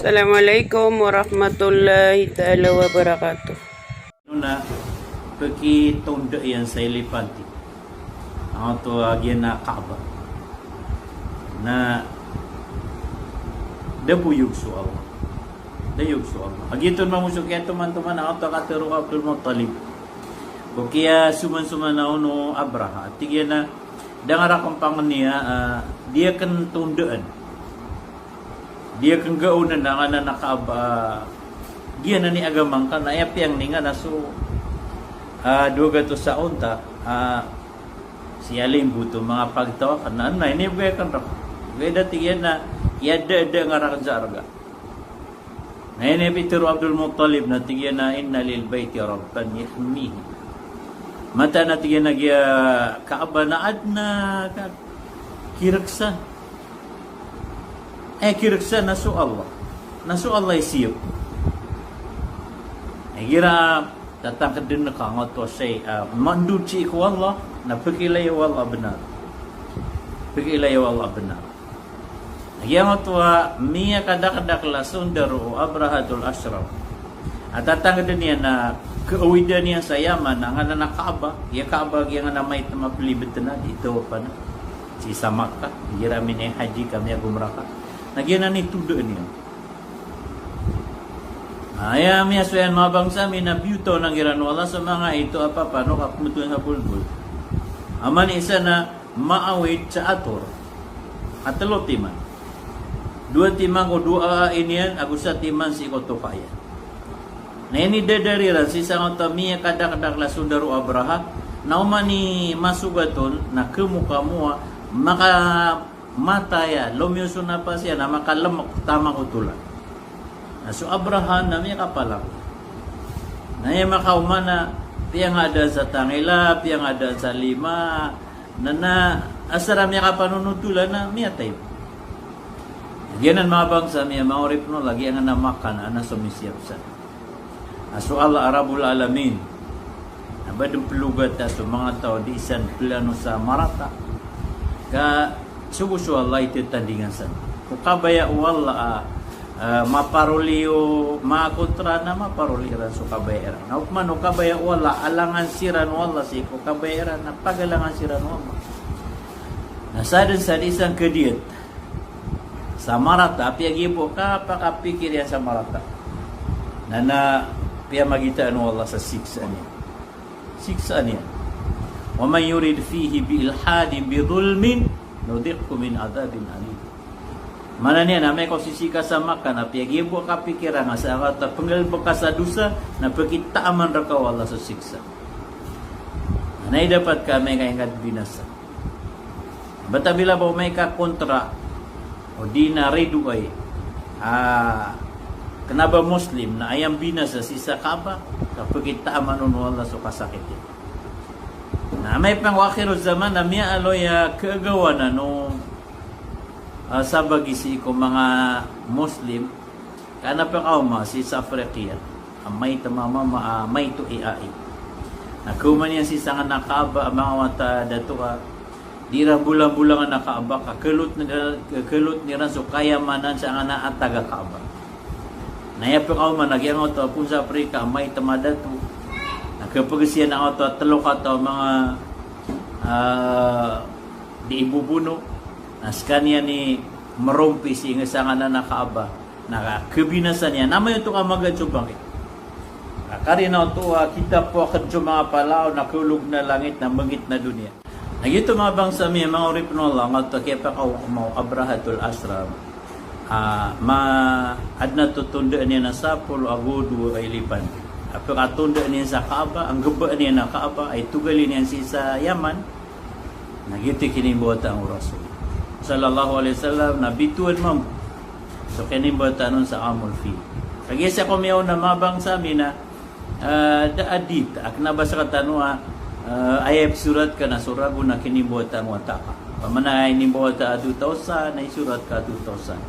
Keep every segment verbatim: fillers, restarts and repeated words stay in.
Assalamualaikum warahmatullahi taala wabarakatuh. Na pkitondaan iyan sa elephant. Angkoto a giya na Kaaba. Na da bo iyog so Allah. Da iyog so Allah. Kagiya oto mambo so kiyatomantoman angkoto a katharo o Abdul Muttalib. Ko kiyasomansoman on o Abraha. Tig iyan a da nga rakn pangniya, ah, di akn tondaan. Di akn gaonan angkanan a Kaaba, giyanan i agama ngka, na aya piyangni nga na so, ah, dowa gatos a onta, ah, si alimbo to, manga pagtaw akn, na, na inibgay akn rka. Gay da tig iyan na, iyadada nga rakn sa arga. Na inipitharo o Abdul Muttalib na tig iyan a, "Inna lil bayti rabban yahmihi." Mataan a tig iyan a giya Kaaba na adn a ka-, kirksan. Eh, kirksan na so Allah. Na so Allah i siyap. Eh, igira tatangkdn ka angkoto a shay, ah, mandod sii ko Allah, na pkilaya o Allah a bnar. Pkilaya o Allah a bnar. Giya angkoto a miyakadakdakl a sondaro o Abrahatul Ashram a tatangkdn iyan na kaawidan iyan sa Yaman angkanan a Kaaba, giya Kaaba giyangkanan a maitm a plibtn a di tawapan a sii sa Makkah, igira minihaji ka, miyagumrah ka. Na giyanan i tondaan iyan. Aya miyasowa iyan manga bangsa mi na biyotawan iran o Allah so manga ito a papanok a pmbtowan sa bolbol. Aman isa na maawid sa ator a tlo timan. Dowa timan ko dowa a iniyan, ago sa timan sii ko toka iyan. Na inidadar iran sii sangkoto a miyakadakdakl a sondaro o Abraha, na oman i masogat on, na kmo kamo a makamatay a, lomiyo so napas iyan, na makalmk taman ko tolan. Na so Abraha na miyakapalako. Na aya makaoma na piyangadaan sa tangila, piyangadaan sa lima, na, na asar a miyakapanonotolan na miyatay. Giyanan manga bangsa mi a manga oripn o Allah, giyangkanan a Makkah na so misiyap san. A so Allah a Rabbul Alamin na ba dn plogata so manga taw a di san plano sa marata. Ka so bo so Allah i tatandingan san. Ko kabaya o Allah a, ah, maparoli o manga kontra na maparoli iran so kabaya iran. Na opama o kabaya o Allah a alangan siran o Allah sii ko kabaya iran na pagalangan siran o Allah. Na sadn sa di san kadiyat sa marata, apiya giya bo kapakapikir iyan sa marata, na, na piyamagitaan o Allah sa siksa niyan. Siksa niyan. "Wa man yurid fihi bi ilhadin bi dhulmin nudhiqhu min adhabin alim." Maana niyan, amay ka o sisii ka sa Makkah, na apiya giya bo a kapikiran nga sa angkoto a pnggalbk ka sa dosa, na pkitaaman rka o Allah sa siksa. Na aya dapat ka amay ka ingkad binasa. Bata bila ba o amay ka kontra, o di na ridoay, ah, kna ba Muslim, na aya mbinasa sii sa Kaaba, ka pkitaaman on o Allah so kasakit iyan. Na amay pn ko akhiruz zaman, na miyaaloy a kagawanan o, ah, sabagi sii ko manga Muslim, Ka na pkaoma sii sa Afriqiya a maito a mama, a maito i ai. Na kaoma niyan sii sangkanan a Kaaba a manga wata a dato a di iran bolambolangan a Kaaba, ka khalotn, khalotn iran so kayamanan sangkanan a taga Kaaba. Na aya pkaoma na giyangkoto a poon sa Afrika a maito a dato. Na kapagsiyan angkoto a tlo kataw a manga, ah, di ibobono. Na skaniyan i mrompi sii sangkanan a Kaaba. Na kabinasa niyan, na amay oto ka magad so bangkit. Na karina oto a kitapo akn so manga palaw, na kaolog na langit, na mbangkit na doniya. Na giyoto manga bangsa mi a manga oripn o Allah, angkoto a kiyapakaoma o Abrahatul Ashram. Ah, ma, adn a totondaan iyan a sapolo ago dowa a elephant. A pkatondaan iyan sa Kaaba, a nggbaan iyan a Kaaba, a itogalin iyan sii sa Yaman. Na giyoto i kinimbawataan o Rasul sallallahu alaihi wasallam, na bitowan mambo so kinimbawataan on sa Amul Fil. Kagiya sa ko miyaona a manga bangsa mi na, ah, da a dit, a kna ba sktano a, ah, aya ipsorat ka na so ragon a kinimbawataan o wata ka. Opama na inimbawata a two thousand, na isorat ka two thousand.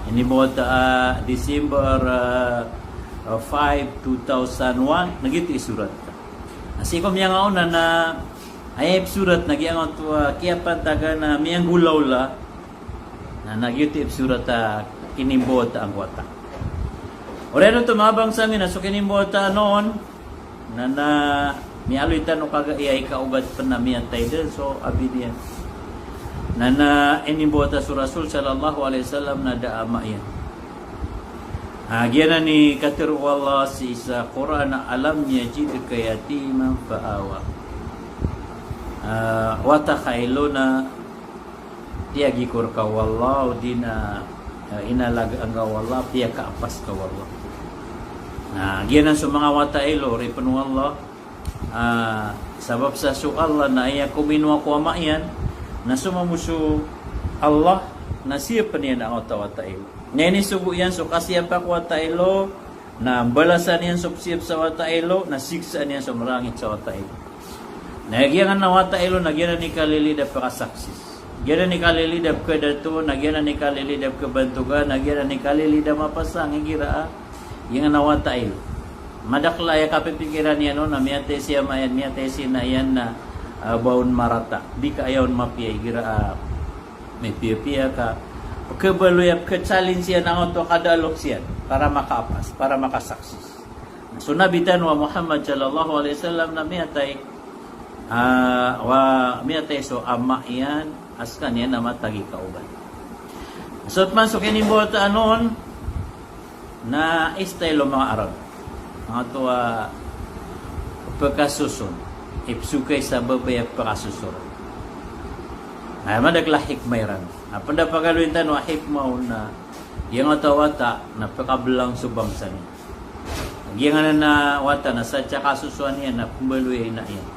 Inimbawata a December, ah, ah, five, two thousand one, na giyoto i isorat ka. Na sii ko miyangaona na aya ipsorat na giyangkoto a kiyapantagan a miyanggolawla, na, na giyoto i ipsorat a kinimbawataan ko wata. Oriyan oto manga bangsa mi na so kinimbawataan on, na, na miyaaloy tano kagiya ikaogat pn a miyatay dn so abi niyan. Na, na inimbawata so Rasul sallallahu alaihi wasallam na da a ama iyan. Ah, giyanan i katharo o Allah sii sa Qur'an a, "Alam yajidka yatiman fa awa." Ah, wata ka ilo na piyagikor ka o Allah, odi na, eh, inalagaan ka o Allah, piyakaapas ka o Allah. Na giyanan so manga wata ilo, oripn o Allah, ah, sabap sa so Allah na aya kominowa ko ama iyan, na so mambo so Allah na siyapn iyan angkoto a wata ilo. Na inisogo iyan so kasiyapa ko wata ilo, na mbalasan iyan so psiyap sa wata ilo, na siksaan iyan so mrangit sa wata ilo. Na giyanan a wata ilo, na giyanan i kalilid a pkasaksis. Giyanan i kalilid a pkadato, na giyanan i kalilid a pkabantogan, na giyanan i kalilid a mapasang igira a, giyanan a wata ilo. Madakl a aya kapipikiran iyan on, na miyatay si ama iyan, miyatay si ina iyan na, ah, ba on marata. Di ka aya on mapiya igira a, mipiyapiya ka, pkhabaloy a pkha-challenge iyan angkoto a kadalok iyan, para makaapas, para makasaksis. So Nabi tano a Muhammad sallallahu alaihi wasallam na miyatay, ah, wa miyatay so ama iyan, a skaniyan na matag i kaogat. So pman so kinimbawataan on, na style o manga Arab. Angkoto a pkasoson. Ipsokay sa babay a pkasoso ron. Na madakl a hikmah iran. Na pd a pagaloyin tano a hikmah on na, giyangkoto a wata na pkablang so bangsa niyan. Giyanan a wata na sa tiya kasosoan iyan na pmbaloy a ina iyan.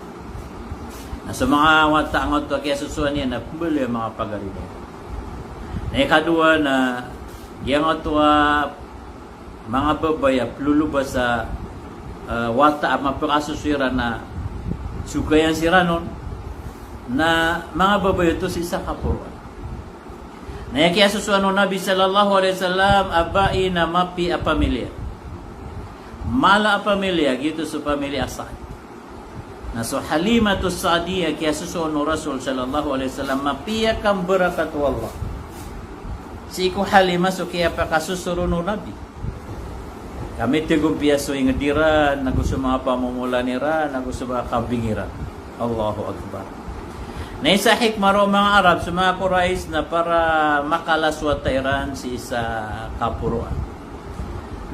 Na so manga wata angkoto a kiyasosoan iyan na pmbaloy a manga pagari niyan. Na ikadowa na, giyangkoto a manga babay a plolobas a, eh, wata a mapkasoso iran na sokayan siran on, na manga babay oto sii sa kaporoan. Na aya kiyasosoan o Nabi sallallahu alaihi wasallam a bai na mapiya a pamilya. Mala a pamilya, giyoto so pamilya a Sa'd. Na so Halimatus Sa'diyah kiyasosoon o Rasul sallallahu alaihi wasallam, mapiya kambarakat o Allah. Sii ko Halima so kiyapakasoso ron o Nabi. Ka mitigompiya so ingd iran, ago so manga pamomolan iran, ago so manga kambing iran. Allahu Akbar. Na isa hikmah ron o manga Arab, so manga Quraysh, na para makalas o wata iran sii sa kaporoan.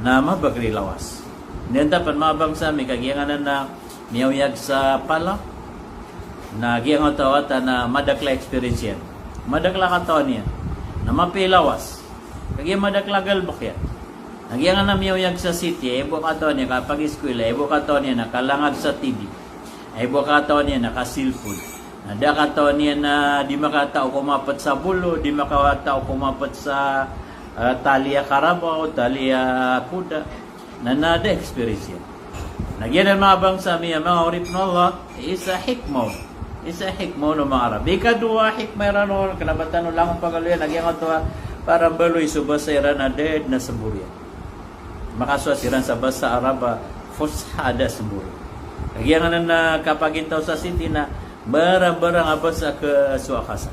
Na mabagr i lawas. Niyan tapan manga bangsa mi kagiya nganan na miyaoyag sa pala. Na giyangkoto a wata na madakl a experience iyan. Madakl a katawan iyan. Na mapiya i lawas. Kagiya madakl a galbk iyan. Na giyangkanan a miyaoyag sa city, aya bo a katawan iyan na kapagiskwila, aya bo a katawan iyan na kalangad sa T V. Aya bo a katawan iyan na ka-cellphone. Na da a katawan iyan na di makatao ko mapt sa bolo, di makatao ko mapt sa, eh, tali a karabaw, tali a koda. Na, na da experience iyan. Na giyanan manga bangsa mi a manga oripn o Allah, isa hikmah on. Isa hikmah on o manga Arab. Ikadowa hikmah iran on, kna ba tano langon pagaloya, na giyangkoto a para mbaloy so basa iran a da dn a smbor iyan. Makasowa siran sa basa Arab a fusha a da a smbor iyan. Na giyanganan a kapagintaw sa city na mbarangbarang a basa a kasowa ka san.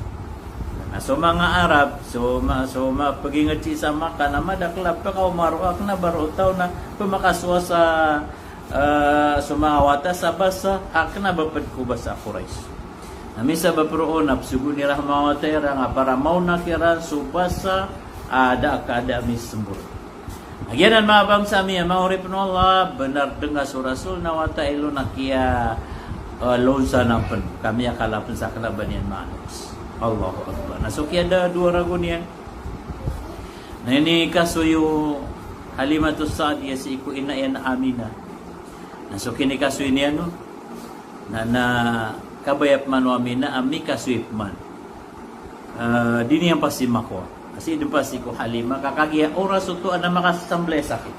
Na so manga Arab, so ma-, so mapagingd sii sa Makkah na madakl a pkaoma roo a kna ba roo taw na pmakasowa sa, eh, so manga wata sa basa a kna ba pd ko basa a Quraysh. Na misabap roo na psogoon iran so manga wata iran a para maona kiran so basa a da a kaada a mismbor. Na giyanan manga bangsa mi a manga oripn o Allah, bnar dn a so Rasul na wata ilo na kiya, eh, lonsanan pn, ka miyakala pn sa kna ba niyan maana. Allahu Akbar. Na so kiyada dowa ragon iyan. Na inikasoy o Halimatus Sa'diyah sii ko ina iyan a Aminah. Na so kinikasoy niyan on, na, na kabaya pman o Aminah a mikasoy pman. Eh, di niyan pasi makowa. Sii dn pasi ko Halimah, ka kagiya oras oto adn a makasasamblay a sakit.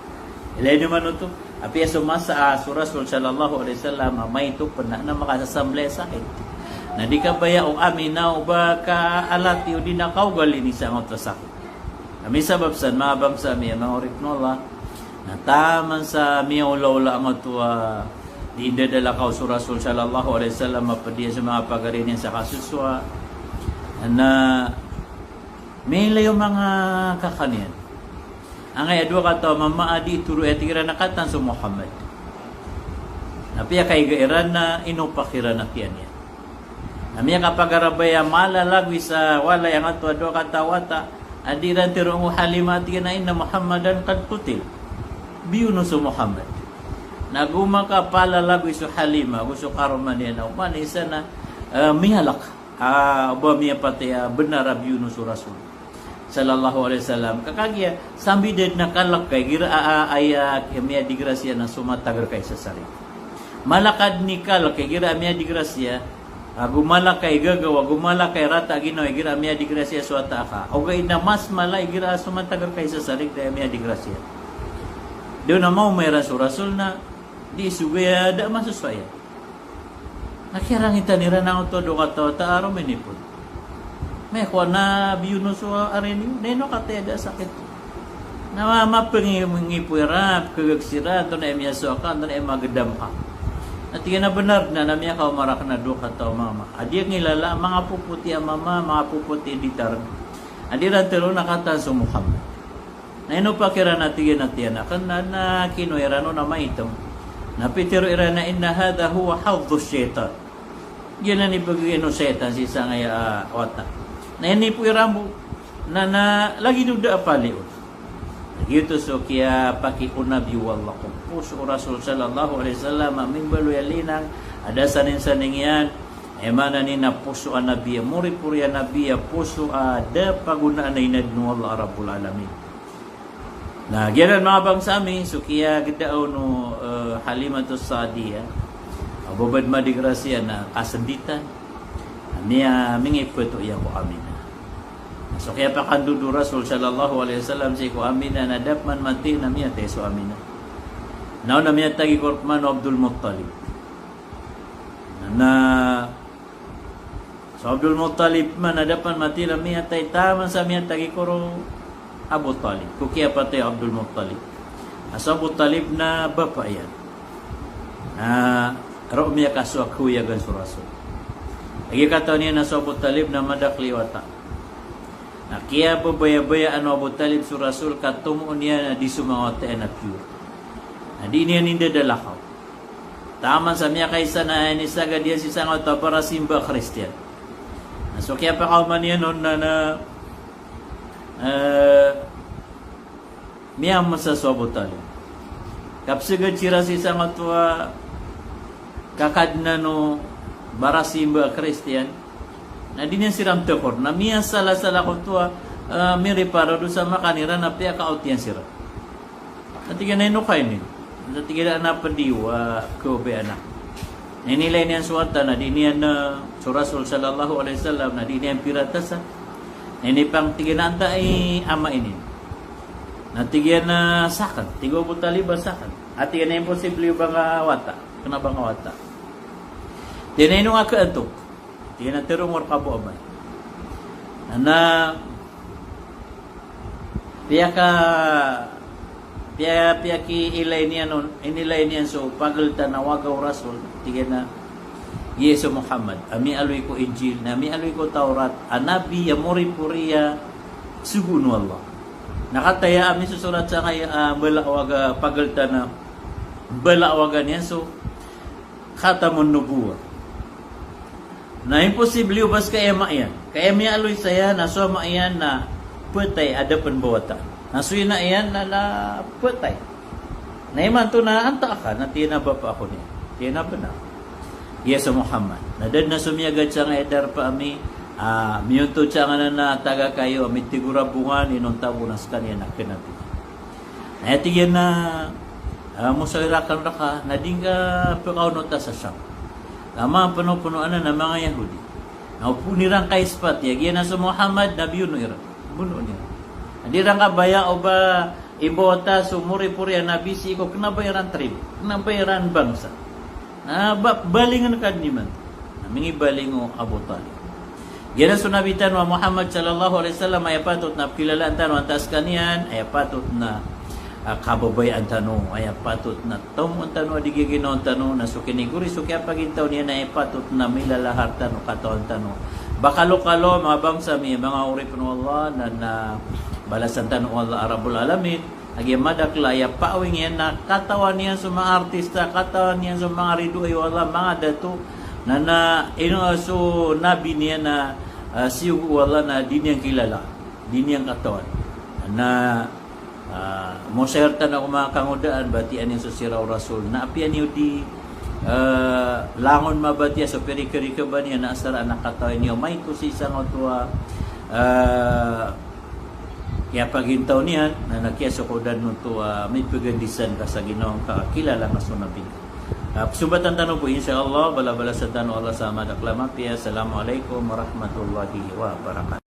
Ilay dn man oto, apiya so masa a so Rasul sallallahu alaihi wasallam a maito pn na adn a makasasamblay a sakit. Na di kabaya o Aminah o ba kaalati o di na kaogalin i sangkoto a sakit. Na misabap san manga bangsa mi a manga oripn o Allah, na taman sa miyaolaola angkoto a di ndadalakaw so Rasul sallallahu alaihi wasallam a pd iyan so manga pagari niyan sa kasosowa. Na miyailay o manga kaka niyan. Angkaya dowa kataw a mama a di toro iyan, tig iran a katawan so Muhammad. Na piyakaiga iran na inopak iran a kiyan iyan. Na miyakapagarabay a malalagoy sa walay angkoto a dowa kataw a wata a di iran teroon o Halima, tig iyan a inna Muhammadan qad qutil. Biyono so Muhammad. Na go makapalalagoy so Halima, go so karoma niyan a oman i isa na, eh, miyalak. Ah, o ba miyapatay a benar a biyono so Rasul sallallahu alaihi wasallam. Ka kagiya sambi da den a kalek ka igira a, a, aya, a miyadigrasiya na somatager ka i sasarig. Mala ka den i kalek ka igira a miyadigrasiya, ago mala ka i gagaw, ago mala ka i rata a ginawa igira a miyadigrasiya so wata aka. Ogaid na mas mala igira a somatager ka i sasarig da a miyadigrasiya. Da on a maoma iran so Rasul na di sogaya da a masosowa iyan. Na kiyarangitan iran angkoto a dowa kataw a wata a rominipon. Mikowa na biyono so ari niyo, na ino kataya da a sakit. Na ma-, mapengipo iran, pekegag siran, antonaa i miyasowa ka, antonaa i magedam ka. Na tig iyan a benar den a miyakaoma raken a dowa kataw a mama a di ngilala, manga popoti a mama, manga popoti a ditaren. A di iran teroon a katawan so Muhammad. Na inopak iran a tig iyan a tiyan aken na, na kinowa iran on a maitem. Na pitero iran a inna hadha huwa hadhdhu shaytan. Giyanan i pegegay o shaytan sii sangkaya a wata. Na inipo iran bo. Na, na lagid o da a paliyo. Giyoto so kiyapakiona o Nabi o Allah ko poso o Rasul sallallahu alaihi wasallam a mimbaloy a linang a da saningsaning iyan. Aya maana niyan na poso a Nabi a moripori a Nabi a poso a da pagonaan a inadn o Allah Rabbul Alamin. Na giyanan manga bangsa ami, so kiyagedaan o, eh, Halimatus Saadiyah, a babad madigrasiya na kasenditan, a miya-, mingipeto iyan ko Aminah. Na so kiyapakandodo o Rasul sallallahu alaihi wasallam sii ko Aminah na da peman matay na miyatay so Aminah. Na on na miyatagikor peman o Abdul Muttalib. Na so Abdul Muttalib man na da peman matay na miyatay taman sa miyatagikor o Abu Talib. Ko kiyapatay o Abdul Muttalib. Na so Abu Talib na bapa iyan. Na roo miyakasowa a kaoyagan so Rasul. Lagid a katawan iyan na so Abu Talib na madakl i wata. Na kiyababayabayaan o Abu Talib so Rasul ka tomoon iyan a di so manga wata iyan a pure. Na di niyan indadalakaw. Taman sa miyakaisa na inisagad iyan sii sangkoto a barasimba a Kristiyan. Na so kiyapakaoma niyan on na, na, eh, miyamesa so Abu Talib. Kapesegad siran sii sangkoto a kakadnan o barasimba a Kristiyan. Na di niyan siran tekor. Na miyasalasala koto a, eh, miripara o dosa makan iran na piyakaot iyan siran. Na tig iyan a ino ka ini? Na tig iyan a na pediyo a kobay anak. Na inilay niyan so wata na di niyan, eh, so Rasul sallallahu alaihi wasallam na di niyan piratasa. Na inipang tig iyan a antaa i ama ini? Na tig iyan a saken, tig o Abu Talib a saken. A tig iyan a imposible o ba nga wata, kena ba nga wata. Tig iyan a ino nga kaantok? Tig iyan a teroon ko reka bo amay. Na, na piyaka, piya-, piyakiilay niyan on, inilay niyan so pageltan a waga o Rasul, tig iyan a, giya so Muhammad a miyaaloy ko Injil, na miyaaloy ko Tawrat, a nabi a moripori a sogoon o Allah. Na kataya a misosorat sangkaya, ah, mbala a waga pageltan a, mbala a waga niyan so Khatamun Nubuwah. Na imposible o ba seka i ama iyan. Ka aya miyaaloy saya na so ama iyan na petay a da pen bawata. Na so ina iyan na, na petay. Na imanto na antaa ka, na tig iyan a bapa ako niyan. Tig iyan a benar. Giya so Muhammad. Na da den a somiyagad sangkaya darpa ami, ah, miyontod sangkanan a taga kayo, a mitigor a bongan, inonta bo na sekaniyan a kenabi. Na aya tig iyan a, ah, mosawira aken reka, na di nga pekaonota sa Sham. Ka manga penopeno anan a manga Yahudi. Na o poon iran kaispat iyan, giya na so Muhammad na biyono iran. Bonoon iran. Na di iran kabaya o ba imbawata so moripori a nabi sii ko kena ba iran tribo, kena ba iran bangsa. Na ba-, balingen ka den imanto. Na mingibaling o Abu Talib. Giyanan so Nabi tano a Muhammad sallallahu alaihi wasallam, aya patot na pekilalaan tano antaa sekaniyan, aya patot na, ah, kababayaan tano, aya patot na tomoon tano a di giginawan tano, na so kinigori, so kiyapagintaw niyan, aya patot na milalahar tano, katawan tano. Ba kalokalo, manga bangsa mi, manga oripen o Allah, na, na balasan tano o Allah a Rabbul Alamin. Agi a madakl a aya paawing iyan na katawan iyan so manga artista, katawan iyan so manga ridoay o Allah, manga dato, na, na ino so nabi niyan na, ah, siyogo o Allah na di niyan kilala, di niyan katawan. Na, ah, mosayr tano ko manga kangodaan, batiya niyan so sira o Rasul. Na apiya niyo di, ah, langon mabatiya so pirikerikeba niyan na asar a na katawan iyan, maito sii sangkoto a, ah, kiyapagintaw niyan, na, na kiyasokodan oto a, ah, mipegandisan ka sa ginawa ngka, kilala ngka so nabi. Ah, psombatan tano bo, insha Allah, balabalasan tano o Allah sa madakl a mapiya. Assalamu alaikum warahmatullahi wabarakatuh.